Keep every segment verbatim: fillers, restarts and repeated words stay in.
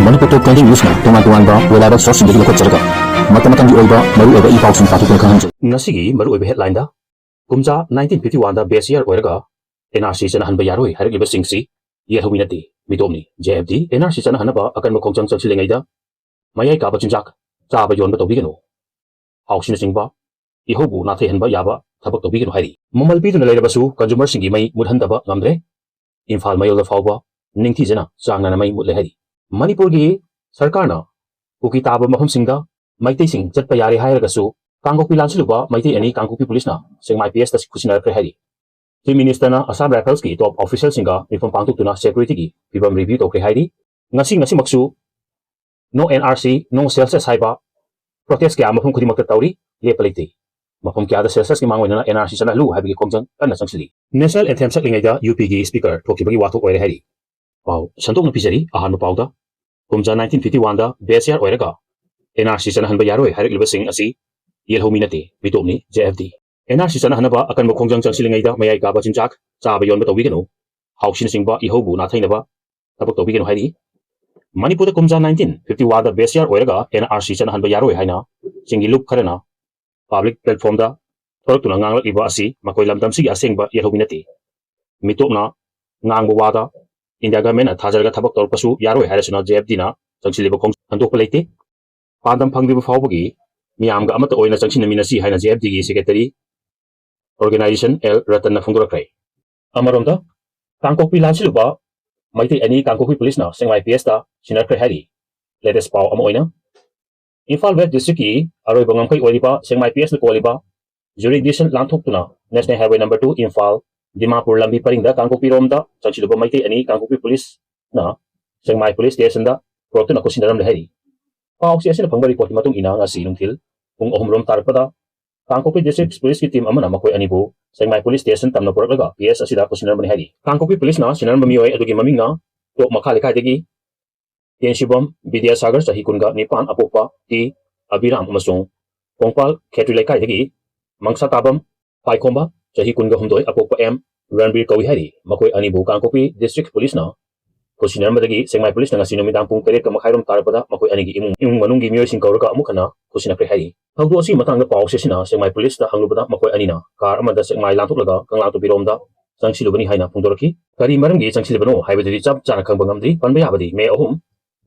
ꯃꯅꯤꯄꯨꯔ ꯇꯣꯞ twenty ꯅ꯭ꯌꯨꯁꯅ ꯇꯣꯉꯥꯟ ꯇꯣꯉꯥꯟꯕ reliable ꯁꯣꯔꯁꯁꯤꯡꯗꯒꯤ ꯂꯧꯈꯠꯆꯔꯒ ꯃꯇꯝ ꯃꯇꯝꯒꯤ ꯑꯣꯏꯕ ꯃꯔꯨꯑꯣꯏꯕ ꯏ ꯄꯥꯎꯁꯤꯡ ꯄꯥꯊꯣꯛꯇꯨꯅ ꯈꯪꯍꯟꯖꯩ꯫ ꯉꯁꯤꯒꯤ ꯃꯔꯨꯑꯣꯏꯕ ꯍꯦꯗꯂꯥꯏꯟꯗ, ꯀꯨꯝꯖꯥ ꯅꯥꯏꯟꯇꯤꯟ ꯐꯤꯐꯇꯤ ꯋꯥꯟꯗ ꯕꯦꯁ ꯏꯌꯥꯔ ꯑꯣꯏꯔꯒ ꯑꯦꯟ ꯑꯥꯔ ꯁꯤ ꯆꯠꯅꯍꯟꯕ ꯌꯥꯔꯣꯏ ꯍꯥꯏꯔꯛꯂꯤꯕꯁꯤꯡꯁꯤ ꯌꯦꯜꯍꯧꯃꯤ ꯅꯠꯇꯦ, ꯃꯤꯇꯣꯞꯅꯤ꯫ J F D N R C ꯆꯠꯅꯍꯟꯅꯕ ꯑꯀꯟꯕ ꯈꯣꯡꯖꯪ ꯆꯪꯁꯤꯜꯂꯤꯉꯩꯗ ꯃꯌꯥꯏ ꯀꯥꯕ ꯆꯤꯟꯖꯥꯛ ꯆꯥꯕ ꯌꯣꯟꯕ ꯇꯧꯕꯤꯒꯅꯨ꯫ ꯍꯥꯎꯁꯤꯅꯆꯤꯡꯕ ꯏꯍꯧꯕꯨ ꯅꯥꯊꯩꯍꯟꯕ ꯌꯥꯕ ꯊꯕꯛ ꯇꯧꯕꯤꯒꯅꯨ ꯍꯥꯏꯔꯤ꯫ ꯃꯃꯜ ꯄꯤꯗꯨꯅ ꯂꯩꯔꯕꯁꯨ ꯀꯟꯖꯨꯃꯔꯁꯤꯡꯒꯤ ꯃꯩ ꯃꯨꯠꯍꯟꯗꯕ ꯉꯝꯗ꯭ꯔꯦ꯫ ꯏꯝꯐꯥꯜ ꯃꯌꯣꯜꯗ ꯐꯥꯎꯕ ꯅꯤꯡꯊꯤꯖꯅ ꯆꯥꯡ ꯅꯥꯏꯅ ꯃꯩ ꯃꯨꯠꯂꯦ ꯍꯥꯏꯔꯤ꯫ ꯃꯅꯤꯄꯨꯔꯒꯤ ꯁꯔꯀꯥꯔꯅ ꯀꯨꯀꯤ ꯇꯥꯕ ꯃꯐꯝꯁꯤꯡꯗ ꯃꯩꯇꯩꯁꯤꯡ ꯆꯠꯄ ꯌꯥꯔꯦ ꯍꯥꯏꯔꯒꯁꯨ ꯀꯥꯡꯄꯣꯛꯄꯤ ꯂꯥꯟꯁꯤꯜꯂꯨꯕ ꯃꯩꯇꯩ ꯑꯅꯤ ꯀꯥꯡꯄꯣꯛꯄꯤ ꯄꯨꯂꯤꯁꯅ ꯁꯦꯛꯃꯥꯏ ꯄꯤ ꯑꯦꯁꯇ ꯈꯨꯠꯁꯤꯟꯅꯔꯛꯈ꯭ꯔꯦ ꯍꯥꯏꯔꯤ꯫ ꯆꯤꯐ ꯃꯤꯅꯤꯁꯇꯔꯅ ꯑꯁꯥꯝ ꯔꯥꯏꯐꯜꯁꯀꯤ ꯇꯣꯞ ꯑꯣꯐꯤꯁꯤꯌꯦꯜꯁꯤꯡꯒ ꯃꯤꯐꯝ ꯄꯥꯡꯊꯣꯛꯇꯨꯅ ꯁꯦꯀ꯭ꯌꯨꯔꯤꯇꯤꯒꯤ ꯐꯤꯕꯝ ꯔꯤꯚꯤꯌꯨ ꯇꯧꯈ꯭ꯔꯦ ꯍꯥꯏꯔꯤ꯫ ꯉꯁꯤ ꯉꯁꯤꯃꯛꯁꯨ "No N R C, no census" ꯍꯥꯏꯕ ꯄ꯭ꯔꯣꯇꯦꯁ ꯀꯌꯥ ꯃꯐꯝ ꯈꯨꯗꯤꯡꯃꯛꯇ ꯇꯧꯔꯤ, ꯂꯦꯞꯄ ꯂꯩꯇꯦ꯫ ꯃꯐꯝ ꯀꯌꯥꯗ ꯁꯦꯟꯁꯁꯀꯤ ꯃꯥꯡꯑꯣꯏꯅꯅ ꯑꯦꯟ ꯑꯥꯔ ꯁꯤ ꯆꯠꯅꯍꯜꯂꯨ ꯍꯥꯏꯕꯒꯤ ꯈꯣꯡꯖꯪ ꯀꯟꯅ ꯆꯪꯁꯤꯜꯂꯤ꯫ ꯅꯦꯁꯅꯦꯜ ꯑꯦꯟꯊꯦꯝ ꯁꯛꯂꯤꯉꯩꯗ ꯌꯨ ꯄꯤꯒꯤ ꯁ꯭ꯄꯤꯀꯔ ꯊꯣꯛꯈꯤꯕꯒꯤ ꯋꯥꯊꯣꯛ ꯑꯣꯏꯔꯦ ꯍꯥꯏꯔꯤ꯫ ꯄꯥꯎ ꯁꯟꯗꯣꯛꯅ ꯄꯤꯖꯔꯤ꯫ ꯑꯍꯥꯟꯕ ꯄꯥꯎꯗ, ꯀꯨꯝꯖꯥ ꯅꯥꯏꯟꯇꯤꯟ ꯐꯤꯐꯇꯤ ꯋꯥꯟꯗ ꯕꯦꯁ ꯏꯌꯥꯔ ꯑꯣꯏꯔꯒ ꯑꯦꯟ ꯑꯥꯔ ꯁꯤ ꯆꯠꯅꯍꯟꯕ ꯌꯥꯔꯣꯏ ꯍꯥꯏꯔꯛꯂꯤꯕꯁꯤꯡ ꯑꯁꯤ ꯌꯦꯜꯍꯧꯃꯤ ꯅꯠꯇꯦ, ꯃꯤꯇꯣꯞꯅꯤ꯫ J F D N R C ꯆꯠꯅꯍꯟꯅꯕ ꯑꯀꯟꯕ ꯈꯣꯡꯖꯪ ꯆꯪꯁꯤꯜꯂꯤꯉꯩꯗ ꯃꯌꯥꯏ ꯀꯥꯕ ꯆꯤꯟꯖꯥꯛ ꯆꯥꯕ ꯌꯣꯟꯕ ꯇꯧꯕꯤꯒꯅꯨ꯫ ꯍꯥꯎꯁꯤꯅꯆꯤꯡꯕ ꯏꯍꯧꯕꯨ ꯅꯥꯊꯩꯅꯕ ꯊꯕꯛ ꯇꯧꯕꯤꯒꯅꯨ ꯍꯥꯏꯔꯤ꯫ ꯃꯅꯤꯄꯨꯔꯗ ꯀꯨꯝꯖꯥ ꯅꯥꯏꯟꯇꯤꯟ ꯐꯤꯐꯇꯤ ꯋꯥꯟꯗ ꯕꯦꯁ ꯏꯌꯥꯔ ꯑꯣꯏꯔꯒ ꯑꯦꯟ ꯑꯥꯔ ꯁꯤ ꯆꯠꯅꯍꯟꯕ ꯌꯥꯔꯣꯏ ꯍꯥꯏꯅ ꯆꯤꯡꯒꯤ ꯂꯨꯞ ꯈꯔꯅ ꯄꯕ꯭ꯂꯤꯛ ꯄ꯭ꯂꯦꯠꯐꯣꯝꯗ ꯊꯣꯔꯛꯇꯨꯅ ꯉꯥꯡꯂꯛꯂꯤꯕ ꯑꯁꯤ ꯃꯈꯣꯏ ꯂꯝꯗꯝꯁꯤꯒꯤ ꯑꯁꯦꯡꯕ ꯌꯦꯜꯍꯧꯃꯤ ꯅꯠꯇꯦ꯫ ꯃꯤꯇꯣꯞꯅ ꯉꯥꯡꯕ ꯋꯥꯗ ꯏꯟꯗꯤꯌꯥ ꯒꯚꯔꯟꯃꯦꯟꯠꯅ ꯊꯥꯖꯔꯒ ꯊꯕꯛ ꯇꯧꯔꯛꯄꯁꯨ ꯌꯥꯔꯣꯏ ꯍꯥꯏꯔꯁꯨꯅ ꯖꯦ ꯑꯦꯐ ꯗꯤꯅ ꯆꯪꯁꯤꯜꯂꯤꯕ ꯈꯣꯡ ꯍꯟꯗꯣꯛꯄ ꯂꯩꯇꯦ꯫ ꯄꯥꯟꯗꯝ ꯐꯪꯗ꯭ꯔꯤꯕ ꯐꯥꯎꯕꯒꯤ ꯃꯤꯌꯥꯝꯒ ꯑꯃꯠꯇ ꯑꯣꯏꯅ ꯆꯪꯁꯤꯟꯅꯃꯤꯟꯅꯁꯤ ꯍꯥꯏꯅ ꯖꯦ ꯑꯦꯐ ꯗꯤꯒꯤ ꯁꯦꯀ꯭ꯔꯦꯇꯔꯤ ꯑꯣꯔꯒꯅꯥꯏꯖꯦꯁꯟ ꯑꯦꯜ ꯔꯇꯟꯅ ꯐꯣꯡꯗꯣꯔꯛꯈ꯭ꯔꯦ꯫ ꯑꯃꯔꯣꯝꯗ, ꯀꯥꯡꯄꯣꯛꯄꯤ ꯂꯥꯟꯁꯤꯜꯂꯨꯕ ꯃꯩꯇꯩ ꯑꯅꯤ ꯀꯥꯡꯄꯣꯛꯄꯤ ꯄꯨꯂꯤꯁꯅ ꯁꯦꯛꯃꯥꯏ ꯄꯤ ꯑꯦꯁꯇ ꯁꯤꯟꯅꯈ꯭ꯔꯦ ꯍꯥꯏꯔꯤ꯫ ꯂꯦꯇꯦꯁ ꯄꯥꯎ ꯑꯃ ꯑꯣꯏꯅ, ꯏꯝꯐꯥꯜ ꯋꯦꯁ ꯗꯤꯁꯇ꯭ꯔꯤꯛꯀꯤ ꯑꯔꯣꯏꯕ ꯉꯝꯈꯩ ꯑꯣꯏꯔꯤꯕ ꯁꯦꯛꯃꯥꯏ ꯄꯤ ꯑꯦꯁꯅ ꯀꯣꯜꯂꯤꯕ ꯖꯨꯔꯤꯗꯤꯛꯁꯟ ꯂꯥꯟꯊꯣꯛꯇꯨꯅ national highway number two Imphal Dimapur ꯂꯝꯕꯤ ꯄꯔꯤꯡꯗ ꯀꯥꯡꯄꯣꯛꯄꯤꯔꯣꯝꯗ ꯆꯪꯁꯤꯜꯂꯨꯕ ꯃꯩꯇꯩ ꯑꯅꯤ ꯀꯥꯡꯄꯣꯛꯄꯤ ꯄꯨꯂꯤꯁꯅ ꯁꯦꯛꯃꯥꯏ ꯄꯨꯂꯤꯁ ꯁ꯭ꯇꯦꯁꯟꯗ ꯄꯨꯔꯛꯇꯨꯅ ꯈꯨꯠꯁꯤꯟꯅꯔꯝꯂꯦ ꯍꯥꯏꯔꯤ꯫ ꯄꯥꯎꯆꯦ ꯑꯁꯤꯅ ꯐꯪꯕ ꯔꯤꯄꯣꯔꯠꯀꯤ ꯃꯇꯨꯡ ꯏꯟꯅ, ꯉꯁꯤ ꯅꯨꯡꯊꯤꯜ ꯄꯨꯡ ꯑꯍꯨꯝ ꯔꯣꯝ ꯇꯥꯔꯛꯄꯗ ꯀꯥꯡꯄꯣꯛꯄꯤ ꯗꯤꯁꯇ꯭ꯔꯤꯛ ꯄꯨꯂꯤꯁꯀꯤ ꯇꯤꯝ ꯑꯃꯅ ꯃꯈꯣꯏ ꯑꯅꯤꯕꯨ ꯁꯦꯛꯃꯥꯏ ꯄꯨꯂꯤꯁ ꯁ꯭ꯇꯦꯁꯟ ꯇꯝꯅ ꯄꯨꯔꯛꯂꯒ ꯄꯤ ꯑꯦꯁ ꯑꯁꯤꯗ ꯄꯨꯁꯤꯟꯅꯔꯝꯕꯅꯤ ꯍꯥꯏꯔꯤ꯫ ꯀꯥꯡꯄꯣꯛꯄꯤ ꯄꯨꯂꯤꯁꯅ ꯁꯤꯟꯅꯔꯝꯕ ꯃꯤꯑꯣꯏ ꯑꯗꯨꯒꯤ ꯃꯃꯤꯡꯅ ꯇꯣꯞ ꯃꯈꯥ ꯂꯩꯀꯥꯏꯗꯒꯤ ꯇꯦꯟꯁꯤꯕꯝ ꯕꯤꯗ꯭ꯌꯥꯁꯥꯒꯔ, ꯆꯍꯤ ꯀꯨꯟꯒ ꯅꯤꯄꯥꯟ, ꯑꯄꯣꯛꯄ ꯇꯤ ꯑꯕꯤꯔꯥꯝ, ꯑꯃꯁꯨꯡ ꯀꯣꯡꯄꯥꯜ ꯈꯦꯇ꯭ꯔꯤ ꯂꯩꯀꯥꯏꯗꯒꯤ ꯃꯪꯁꯥꯇꯥꯕꯝ ꯄꯥꯏꯈꯣꯝꯕ, ꯆꯍꯤ ꯀꯨꯟꯒ ꯍꯨꯝꯗꯣꯏ, ꯑꯄꯣꯛꯄ ꯑꯦꯝ ꯔꯟꯕꯤꯔ ꯀꯧꯏ ꯍꯥꯏꯔꯤ꯫ ꯃꯈꯣꯏ ꯑꯅꯤꯕꯨ ꯀꯥꯡꯄꯣꯛꯄꯤ ꯗꯤꯁꯇ꯭ꯔꯤꯛ ꯄꯨꯂꯤꯁꯅ ꯈꯨꯠꯁꯤꯟꯅꯔꯝꯕꯗꯒꯤ ꯁꯦꯛꯃꯥꯏ ꯄꯨꯂꯤꯁꯅ ꯉꯁꯤ ꯅꯨꯃꯤꯗꯥꯡ ꯄꯨꯡ ꯇꯔꯦꯠꯀ ꯃꯈꯥꯏꯔꯣꯝ ꯇꯥꯔꯛꯄꯗ ꯃꯈꯣꯏ ꯑꯅꯤꯒꯤ ꯏꯃꯨꯡ, ꯏꯃꯨꯡ ꯃꯅꯨꯡꯒꯤ ꯃꯤꯑꯣꯏꯁꯤꯡ ꯀꯧꯔꯒ ꯑꯃꯨꯛ ꯍꯟꯅ ꯈꯨꯠꯁꯤꯟꯅꯈ꯭ꯔꯦ ꯍꯥꯏꯔꯤ꯫ ꯊꯧꯗꯣꯛ ꯑꯁꯤꯒꯤ ꯃꯇꯥꯡꯗ ꯄꯥꯎ ꯆꯦꯁꯤꯅ ꯁꯦꯛꯃꯥꯏ ꯄꯨꯂꯤꯁꯇ ꯍꯪꯂꯨꯕꯗ ꯃꯈꯣꯏ ꯑꯅꯤꯅ ꯀꯥꯔ ꯑꯃꯗ ꯁꯦꯛꯃꯥꯏ ꯂꯥꯟꯊꯣꯛꯂꯒ ꯀꯪꯂꯥꯇꯣꯡꯕꯤꯔꯣꯝꯗ ꯆꯪꯁꯤꯜꯂꯨꯕꯅꯤ ꯍꯥꯏꯅ ꯐꯣꯡꯗꯣꯔꯛꯈꯤ꯫ ꯀꯔꯤ ꯃꯔꯝꯒꯤ ꯆꯪꯁꯤꯜꯂꯤꯕꯅꯣ ꯍꯥꯏꯕꯗꯨꯗꯤ ꯆꯞ ꯆꯥꯅ ꯈꯪꯕ ꯉꯝꯗ꯭ꯔꯤ꯫ ꯄꯟꯕ ꯌꯥꯕꯗꯤ ꯃꯦ ꯑꯍꯨꯝ,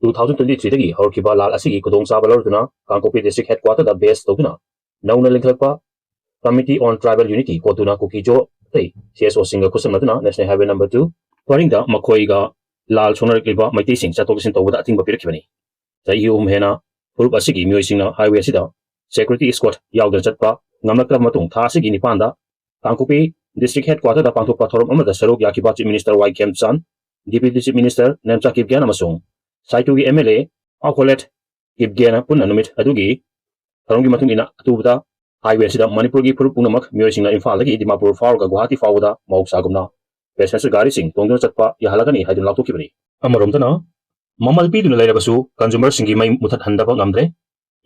two thousand twenty three ꯗꯒꯤ ꯍꯧꯔꯛꯈꯤꯕ ꯂꯥꯜ ꯑꯁꯤꯒꯤ ꯈꯨꯗꯣꯡꯆꯥꯕ ꯂꯧꯔꯗꯨꯅ ꯀꯥꯡꯄꯣꯛꯄꯤ district headquarter ꯗ base ꯇꯧꯗꯨꯅ ꯅꯧꯅ ꯂꯤꯡꯈꯠꯂꯛꯄ Committee on Tribal Unity ꯀꯣꯇꯨꯅ ꯀꯨꯀꯤꯖꯣ ꯑꯇꯩ C S O ꯁꯤꯡꯒ ꯈꯨꯠꯁꯝꯅꯗꯨꯅ National Highway number two ꯄꯔꯤꯡꯗ ꯃꯈꯣꯏꯒ ꯂꯥꯜ ꯁꯣꯛꯅꯔꯛꯂꯤꯕ ꯃꯩꯇꯩꯁꯤꯡ ꯆꯠꯊꯣꯛ ꯆꯠꯁꯤꯟ ꯇꯧꯕꯗ ꯑꯊꯤꯡꯕ ꯄꯤꯔꯛꯈꯤꯕꯅꯤ꯫ ꯆꯍꯤ ꯑꯍꯨꯝ ꯍꯦꯟꯅ ꯐꯨꯔꯨꯞ ꯑꯁꯤꯒꯤ ꯃꯤꯑꯣꯏꯁꯤꯡꯅ highway ꯑꯁꯤꯗ security escort ꯌꯥꯎꯗꯅ ꯆꯠꯄ ꯉꯝꯂꯛꯇ꯭ꯔꯕ ꯃꯇꯨꯡ ꯊꯥ ꯑꯁꯤꯒꯤ ꯅꯤꯄꯥꯟꯗ ꯀꯥꯡꯄꯣꯛꯄꯤ district headquarter ꯗ ꯄꯥꯡꯊꯣꯛꯄ ꯊꯧꯔꯝ ꯑꯃꯗ ꯁꯔꯨꯛ ꯌꯥꯈꯤꯕ Chief Minister ꯋꯥꯏ ꯈꯦꯝꯆꯥꯟ, Deputy Chief Minister Nemcha Kipgen ꯑꯃꯁꯨꯡ ꯁꯥꯏꯇꯨꯒꯤ M L A ꯑꯈꯣꯂꯦꯠ ꯀꯤꯞꯒꯦꯟ ꯄꯨꯟꯅ ꯅꯨꯃꯤꯠ ꯑꯗꯨꯒꯤ ꯊꯧꯔꯝꯒꯤ ꯃꯇꯨꯡ ꯏꯟꯅ ꯑꯊꯨꯕꯗ highway ꯑꯁꯤꯗ ꯃꯅꯤꯄꯨꯔꯒꯤ ꯐꯨꯔꯨꯞ ꯄꯨꯝꯅꯃꯛ ꯃꯤꯑꯣꯏꯁꯤꯡꯅ ꯏꯝꯐꯥꯜꯗꯒꯤ ꯗꯤꯃꯥꯄꯨꯔ ꯐꯥꯎꯔꯒ ꯒꯨꯋꯥꯍꯥꯇꯤ ꯐꯥꯎꯕꯗ ꯃꯍꯧꯁꯥꯒꯨꯝꯅ passenger ꯒꯥꯔꯤꯁꯤꯡ ꯇꯣꯡꯗꯨꯅ ꯆꯠꯄ ꯌꯥꯍꯜꯂꯒꯅꯤ ꯍꯥꯏꯗꯨꯅ ꯂꯥꯎꯊꯣꯛꯈꯤꯕꯅꯤ꯫ ꯑꯃꯔꯣꯝꯗꯅ ꯃꯃꯜ ꯄꯤꯗꯨꯅ ꯂꯩꯔꯕꯁꯨ consumer ꯁꯤꯡꯒꯤ ꯃꯩ ꯃꯨꯊꯠꯍꯟꯗꯕ ꯉꯝꯗ꯭ꯔꯦ꯫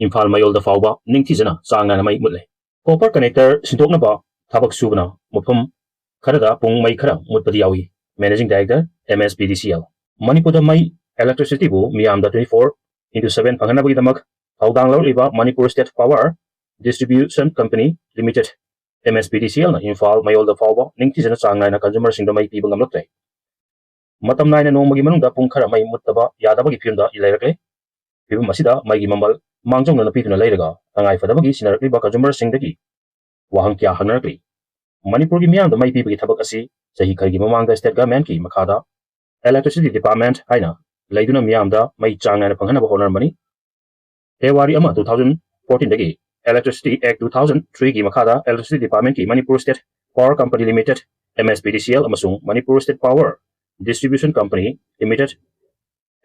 ꯏꯝꯐꯥꯜ ꯃꯌꯣꯜꯗ ꯐꯥꯎꯕ ꯅꯤꯡꯊꯤꯖꯅ ꯆꯥꯡ ꯅꯥꯏꯅ ꯃꯩ ꯃꯨꯠꯂꯦ꯫ Copper connector ꯁꯤꯟꯗꯣꯛꯅꯕ ꯊꯕꯛ ꯁꯨꯕꯅ ꯃꯐꯝ ꯈꯔꯗ ꯄꯨꯡ ꯃꯩ ꯈꯔ ꯃꯨꯠꯄꯗꯤ ꯌꯥꯎꯏ꯫ Managing Director, M S P D C L꯫ ꯃꯅꯤꯄꯨꯔꯗ ꯃꯩ, electricity ꯕꯨ ꯃꯤꯌꯥꯝꯗ twenty four into seven ꯐꯪꯍꯟꯅꯕꯒꯤꯗꯃꯛ ꯊꯧꯗꯥꯡ ꯂꯧꯔꯛꯂꯤꯕ Manipur State Power Distribution Company Limited, M S P D C L ꯅ ꯏꯝꯐꯥꯜ ꯃꯌꯣꯜꯗ ꯐꯥꯎꯕ ꯅꯤꯡꯊꯤꯖꯅ ꯆꯥꯡ ꯅꯥꯏꯅ consumer ꯁꯤꯡꯗ ꯃꯩ ꯄꯤꯕ ꯉꯝꯂꯛꯇ꯭ꯔꯦ꯫ ꯃꯇꯝ ꯅꯥꯏꯅ ꯅꯣꯡꯃꯒꯤ ꯃꯅꯨꯡꯗ ꯄꯨꯡ ꯈꯔ ꯃꯩ ꯃꯨꯠꯇꯕ ꯌꯥꯗꯕꯒꯤ ꯐꯤꯕꯝꯗ ꯂꯩꯔꯛꯂꯦ꯫ ꯐꯤꯕꯝ ꯑꯁꯤꯗ ꯃꯩꯒꯤ ꯃꯃꯜ ꯃꯥꯡꯖꯧꯅꯅ ꯄꯤꯗꯨꯅ ꯂꯩꯔꯒ ꯇꯉꯥꯏ ꯐꯗꯕꯒꯤ ꯁꯤꯟꯅꯔꯛꯂꯤꯕ consumer ꯁꯤꯡꯗꯒꯤ ꯋꯥꯍꯪ ꯀꯌꯥ ꯍꯪꯅꯔꯛꯂꯤ꯫ ꯃꯅꯤꯄꯨꯔꯒꯤ ꯃꯤꯌꯥꯝꯗ ꯃꯩ ꯄꯤꯕꯒꯤ ꯊꯕꯛ ꯑꯁꯤ ꯆꯍꯤ ꯈꯔꯒꯤ ꯃꯃꯥꯡꯗ state government ꯀꯤ ꯃꯈꯥꯗ Electricity Department ꯍꯥꯏꯅ ꯂꯩꯗꯨꯅ ꯃꯤꯌꯥꯝꯗ ꯃꯩ ꯆꯥꯡ ꯅꯥꯏꯅ ꯐꯪꯍꯟꯅꯕ ꯍꯣꯠꯅꯔꯝꯕꯅꯤ꯫ February ꯑꯃ, two thousand fourteen ꯗꯒꯤ Electricity Act two thousand three ꯒꯤ ꯃꯈꯥꯗ Electricity Department ꯀꯤ Manipur State Power Company Limited, M S P D C L, ꯑꯃꯁꯨꯡ Manipur State Power Distribution Company Limited,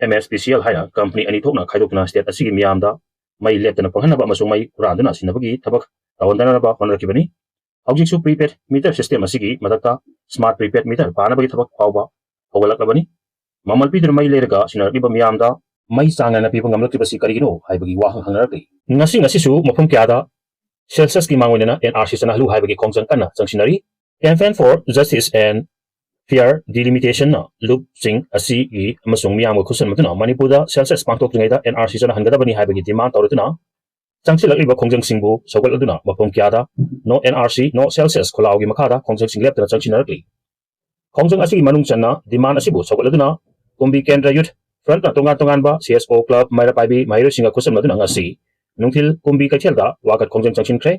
M S P C L ꯍꯥꯏꯅ company ꯑꯅꯤ ꯊꯣꯛꯅ ꯈꯥꯏꯗꯣꯛꯇꯨꯅ state ꯑꯁꯤꯒꯤ ꯃꯤꯌꯥꯝꯗ ꯃꯩ ꯂꯦꯞꯇꯅ ꯐꯪꯍꯟꯅꯕ ꯑꯃꯁꯨꯡ ꯃꯩ ꯍꯨꯔꯥꯟꯗꯨꯅ ꯁꯤꯟꯅꯕꯒꯤ ꯊꯕꯛ ꯇꯧꯍꯟꯗꯅꯕ ꯍꯣꯠꯅꯔꯛꯈꯤꯕꯅꯤ꯫ ꯍꯧꯖꯤꯛꯁꯨ prepaid meter system ꯑꯁꯤꯒꯤ ꯃꯊꯛꯇ smart prepaid meter ꯄꯥꯟꯅꯕꯒꯤ ꯊꯕꯛ ꯐꯥꯎꯕ ꯍꯧꯒꯠꯂꯛꯂꯕꯅꯤ꯫ ꯃꯃꯜ ꯄꯤꯗꯨꯅ ꯃꯩ ꯂꯩꯔꯒ ꯁꯤꯟꯅꯔꯛꯂꯤꯕ ꯃꯤꯌꯥꯝꯗ ꯃꯩ ꯆꯥꯡ ꯅꯥꯏꯅ ꯄꯤꯕ ꯉꯝꯂꯛꯇ꯭ꯔꯤꯕꯁꯤ ꯀꯔꯤꯒꯤꯅꯣ ꯍꯥꯏꯕꯒꯤ ꯋꯥꯍꯪ ꯍꯪꯅꯔꯛꯂꯤ꯫ ꯉꯁꯤ ꯉꯁꯤꯁꯨ ꯃꯐꯝ ꯀꯌꯥꯗ ꯁꯦꯟꯁꯁꯀꯤ ꯃꯥꯡꯑꯣꯏꯅꯅ N R C ꯆꯠꯅꯍꯜꯂꯨ ꯍꯥꯏꯕꯒꯤ ꯈꯣꯡꯖꯪ ꯀꯟꯅ ꯆꯪꯁꯤꯟꯅꯔꯤ꯫ Campaign for Justice and fair ꯗꯤꯂꯤꯃꯤꯇꯦꯁꯟꯅ ꯂꯨꯞꯁꯤꯡ ꯑꯁꯤꯒꯤ ꯑꯃꯁꯨꯡ ꯃꯤꯌꯥꯝꯒ ꯈꯨꯠꯁꯟꯅꯗꯨꯅ ꯃꯅꯤꯄꯨꯔꯗ ꯁꯦꯟꯁꯁ ꯄꯥꯡꯊꯣꯛꯇ꯭ꯔꯤꯉꯩꯗ ꯑꯦꯟ ꯑꯥꯔ ꯁꯤ ꯆꯠꯅꯍꯟꯒꯗꯕꯅꯤ ꯍꯥꯏꯕꯒꯤ ꯗꯤꯃꯥꯟ ꯇꯧꯔꯗꯨꯅ ꯆꯪꯁꯤꯜꯂꯛꯂꯤꯕ ꯈꯣꯡꯖꯪꯁꯤꯡꯕꯨ ꯁꯧꯒꯠꯂꯗꯨꯅ ꯃꯐꯝ ꯀꯌꯥꯗ ꯅꯣ ꯑꯦꯟ ꯑꯥꯔ ꯁꯤ, ꯅꯣ ꯁꯦꯟꯁꯁ ꯈꯣꯜꯂꯥꯎꯒꯤ ꯃꯈꯥꯗ ꯈꯣꯡꯖꯪꯁꯤꯡ ꯂꯦꯞꯇꯅ ꯆꯪꯁꯤꯟꯅꯔꯛꯂꯤ꯫ ꯈꯣꯡꯖꯪ ꯑꯁꯤꯒꯤ ꯃꯅꯨꯡ ꯆꯟꯅ ꯗꯤꯃꯥꯟ ꯑꯁꯤꯕꯨ ꯁꯧꯒꯠꯂꯗꯨꯅ ꯀꯨꯝꯕꯤ ꯀꯦꯟꯗ꯭ꯔ ꯌꯨꯠ ꯐ꯭ꯔꯟꯠꯅ ꯇꯣꯉꯥꯟ ꯇꯣꯉꯥꯟꯕ ꯁꯤ ꯑꯦꯁ ꯑꯣ ꯀ꯭ꯂꯕ, ꯃꯩꯔꯥ ꯄꯥꯏꯕꯤ ꯃꯍꯩꯔꯣꯏꯁꯤꯡꯒ ꯈꯨꯠꯁꯝꯅꯗꯨꯅ ꯉꯁꯤ ꯅꯨꯡꯊꯤꯜ ꯀꯨꯝꯕꯤ ꯀꯩꯊꯦꯜꯗ ꯋꯥꯀꯠ ꯈꯣꯡꯖꯪ ꯆꯪꯁꯤꯟꯈ꯭ꯔꯦ꯫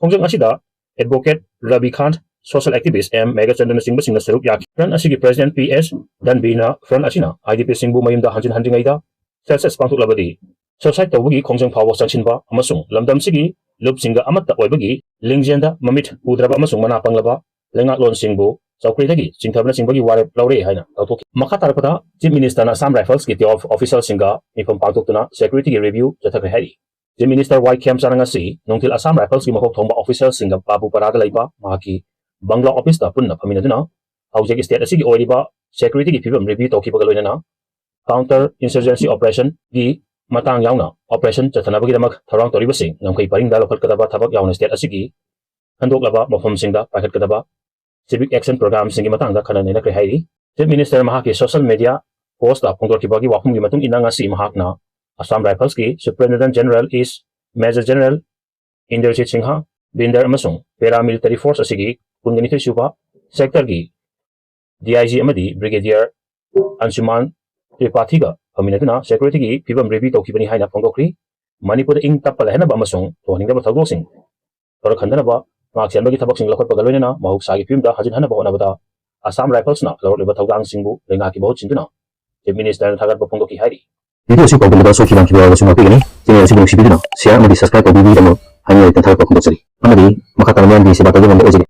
ꯈꯣꯡꯖꯪ ꯑꯁꯤꯗ ꯑꯦꯗꯚꯣꯀꯦꯠ ꯔꯕꯤ ꯈꯥꯟ, ꯁꯣꯁꯦꯜ ꯑꯦꯛꯇꯤꯚꯤꯁ ꯑꯦꯝ ꯃꯦꯘꯆꯟꯗ꯭ꯔꯅꯆꯤꯡꯕꯁꯤꯡꯅ ꯁꯔꯨꯛ ꯌꯥꯈꯤ꯫ ꯐ꯭ꯔꯟꯠ ꯑꯁꯤꯒꯤ ꯄ꯭ꯔꯦꯁꯤꯗꯦꯟꯠ ꯄꯤ ꯑꯦꯁ ꯗꯟꯕꯤꯅ ꯐ꯭ꯔꯟꯠ ꯑꯁꯤꯅ ꯑꯥꯏ ꯗꯤ ꯄꯤꯁꯤꯡꯕꯨ ꯃꯌꯨꯝꯗ ꯍꯟꯖꯤꯟꯍꯟꯗ꯭ꯔꯤꯉꯩꯗ ꯁꯦꯟꯁꯁ ꯄꯥꯡꯊꯣꯛꯂꯕꯗꯤ ꯁꯨꯏꯁꯥꯏꯗ ꯇꯧꯕꯒꯤ ꯈꯣꯡꯖꯪ ꯐꯥꯎꯕ ꯆꯪꯁꯤꯟꯕ ꯑꯃꯁꯨꯡ ꯂꯝꯗꯝꯁꯤꯒꯤ ꯂꯨꯞꯁꯤꯡꯒ ꯑꯃꯠꯇ ꯑꯣꯏꯕꯒꯤ ꯂꯤꯡꯖꯦꯜꯗ ꯃꯃꯤꯠ ꯎꯗ꯭ꯔꯕ ꯑꯃꯁꯨꯡ ꯃꯅꯥ ꯄꯪꯂꯕ ꯂꯩꯉꯥꯛꯂꯣꯟꯁꯤꯡꯕꯨ ꯆꯧꯀ꯭ꯔꯤꯗꯒꯤ ꯆꯤꯡꯊꯕꯅꯆꯤꯡꯕꯒꯤ ꯋꯥꯔꯦꯞ ꯂꯧꯔꯦ ꯍꯥꯏꯅ ꯂꯥꯎꯊꯣꯛꯈꯤ꯫ ꯃꯈꯥ ꯇꯥꯔꯛꯄꯗ ꯆꯤꯐ ꯃꯤꯅꯤꯁꯇꯔꯅ ꯑꯁꯥꯝ ꯔꯥꯏꯐꯜꯁꯀꯤ ꯇꯦ ꯑꯣꯐ ꯑꯣꯐꯤꯁꯔꯁꯤꯡꯒ ꯃꯤꯐꯝ ꯄꯥꯡꯊꯣꯛꯇꯨꯅ ꯁꯦꯀ꯭ꯌꯨꯔꯤꯇꯤꯒꯤ ꯔꯤꯚ꯭ꯌꯨ ꯆꯠꯊꯈ꯭ꯔꯦ ꯍꯥꯏꯔꯤ꯫ ꯆꯤꯐ ꯃꯤꯅꯤꯁꯇꯔ ꯋꯥꯏ ꯈꯦꯝꯆꯥꯅ ꯉꯁꯤ ꯅꯨꯡꯊꯤꯜ ꯑꯁꯥꯝ ꯔꯥꯏꯐꯜꯁꯀꯤ ꯃꯀꯣꯛ ꯊꯣꯡꯕ ꯑꯣꯐꯤꯁꯔꯁꯤꯡꯒ ꯕꯥꯕꯨꯄꯥꯔꯥꯗ ꯂꯩꯕ ꯃꯍꯥꯛꯀꯤ ꯕꯪꯒ꯭ꯂꯥ ꯑꯣꯐꯤꯁꯇ ꯄꯨꯟꯅ ꯐꯝꯃꯤꯟꯅꯗꯨꯅ ꯍꯧꯖꯤꯛ ꯁ꯭ꯇꯦꯠ ꯑꯁꯤꯒꯤ ꯑꯣꯏꯔꯤꯕ ꯁꯦꯀ꯭ꯌꯨꯔꯤꯇꯤꯒꯤ ꯐꯤꯕꯝ ꯔꯤꯚ꯭ꯌꯨ ꯇꯧꯈꯤꯕꯒ ꯂꯣꯏꯅꯅ ꯀꯥꯎꯟꯇꯔ ꯏꯟꯁꯔꯖꯦꯟꯁꯤ ꯑꯣꯄꯔꯦꯁꯟꯒꯤ ꯃꯇꯥꯡ ꯌꯥꯎꯅ ꯑꯣꯄꯔꯦꯁꯟ ꯆꯠꯊꯅꯕꯒꯤꯗꯃꯛ ꯊꯧꯔꯥꯡ ꯇꯧꯔꯤꯕꯁꯤꯡ ꯉꯝꯈꯩ ꯄꯔꯤꯡꯗ ꯂꯧꯈꯠꯀꯗꯕ ꯊꯕꯛ ꯌꯥꯎꯅ ꯁ꯭ꯇꯦꯠ ꯑꯁꯤꯒꯤ ꯈꯟꯗꯣꯛꯂꯕ ꯃꯐꯝꯁꯤꯡꯗ ꯄꯥꯏꯈꯠꯀꯗꯕ ꯁꯤꯚꯤꯛ ꯑꯦꯛꯁꯟ ꯄ꯭ꯔꯣꯒ꯭ꯔꯥꯝꯁꯤꯡꯒꯤ ꯃꯇꯥꯡꯗ ꯈꯟꯅ ꯅꯩꯅꯈ꯭ꯔꯦ ꯍꯥꯏꯔꯤ꯫ ꯆꯤꯐ ꯃꯤꯅꯤꯁꯇꯔ ꯃꯍꯥꯛꯀꯤ ꯁꯣꯁꯤꯌꯦꯜ ꯃꯤꯗꯤꯌꯥ ꯄꯣꯁꯇ ꯐꯣꯡꯗꯣꯛꯈꯤꯕꯒꯤ ꯋꯥꯐꯝꯒꯤ ꯃꯇꯨꯡ ꯏꯟꯅ ꯉꯁꯤ ꯃꯍꯥꯛꯅ ꯑꯁꯥꯝ ꯔꯥꯏꯐꯜꯁꯀꯤ ꯁꯨꯄꯔꯤꯟꯇꯦꯟꯗꯦꯟꯠ ꯖꯦꯅꯔꯦꯜ ꯏꯁ ꯃꯦꯖꯔ ꯖꯦꯅꯔꯦꯜ ꯏꯟꯗꯔꯖꯤꯠ ꯁꯤꯡꯍ ꯕꯤꯟꯗꯔ ꯑꯃꯁꯨꯡ ꯄꯦꯔꯥꯃꯤꯂꯤꯇꯔꯤ ꯐꯣꯔꯁ ꯑꯁꯤꯒꯤ ꯀꯨꯟꯒ ꯅꯤꯊꯣꯏ ꯁꯨꯕ ꯁꯦꯛꯇꯔꯒꯤ ꯗꯤ ꯑꯥꯏ ꯖꯤ ꯑꯃꯗꯤ ꯕ꯭ꯔꯤꯒꯦꯗꯤꯌꯔ ꯑꯟꯁꯨꯃꯥꯟ ꯇ꯭ꯔꯤꯄꯥꯊꯤꯒ ꯐꯝꯃꯤꯟꯅꯗꯨꯅ ꯁꯦꯀ꯭ꯌꯨꯔꯤꯇꯤꯒꯤ ꯐꯤꯕꯝ ꯔꯤꯚ꯭ꯌꯨ ꯇꯧꯈꯤꯕꯅꯤ ꯍꯥꯏꯅ ꯐꯣꯡꯗꯣꯛꯈ꯭ꯔꯤ꯫ ꯃꯅꯤꯄꯨꯔꯗ ꯏꯪ ꯇꯞꯄ ꯂꯩꯍꯟꯅꯕ ꯑꯃꯁꯨꯡ ꯊꯣꯛꯍꯟꯅꯤꯡꯗꯕ ꯊꯧꯗꯣꯛꯁꯤꯡ ꯊꯣꯔꯛꯍꯟꯗꯅꯕ ꯉꯥꯛꯁꯦꯟꯕꯒꯤ ꯊꯕꯛꯁꯤꯡ ꯂꯧꯈꯠꯄꯒ ꯂꯣꯏꯅꯅ ꯃꯍꯧꯁꯥꯒꯤ ꯐꯤꯕꯝꯗ ꯍꯟꯖꯤꯟꯍꯟꯅꯕ ꯍꯣꯠꯅꯕꯗ ꯑꯁꯥꯝ ꯔꯥꯏꯐꯜꯁꯅ ꯂꯧꯔꯛꯂꯤꯕ ꯊꯧꯗꯥꯡꯁꯤꯡꯕꯨ ꯂꯩꯉꯥꯛꯀꯤ ꯃꯍꯨꯠ ꯁꯤꯟꯗꯨꯅ ꯆꯤꯐ ꯃꯤꯅꯤꯁꯇꯔꯅ ꯊꯥꯒꯠꯄ ꯐꯣꯡꯗꯣꯛꯈꯤ ꯍꯥꯏꯔꯤ꯫ ꯚꯤꯗꯤꯑꯣ ꯑꯁꯤ ꯄꯥꯎꯗꯝꯂꯤꯕ ꯁꯣꯛꯈꯤꯕ ꯅꯪꯈꯤꯕ ꯑꯣꯏꯔꯕꯁꯨ ꯉꯥꯛꯄꯤꯒꯅꯤ꯫ ꯆꯦꯅꯦꯜ ꯑꯁꯤꯕꯨ ꯅꯨꯡꯁꯤꯕꯤꯗꯨꯅ ꯁꯤꯌꯥꯔ ꯑꯃꯗꯤ ꯁꯕꯁꯀ꯭ꯔꯥꯏꯕ ꯇꯧꯕꯤꯕꯒꯤꯗꯃꯛ ꯍꯥꯏꯅꯤꯡꯉꯥꯏ ꯂꯩꯇꯅ ꯊꯥꯒꯠꯄ ꯐꯣꯡꯗꯣꯛꯆꯔꯤ꯫ ꯑꯃꯗꯤ ꯃꯈꯥ ꯇꯥꯅ ꯃꯤꯌꯥꯝꯒꯤ ꯁꯦꯕꯥ ꯇꯧꯕ ꯉꯝꯕ ꯑꯣꯏꯖꯒꯦ꯫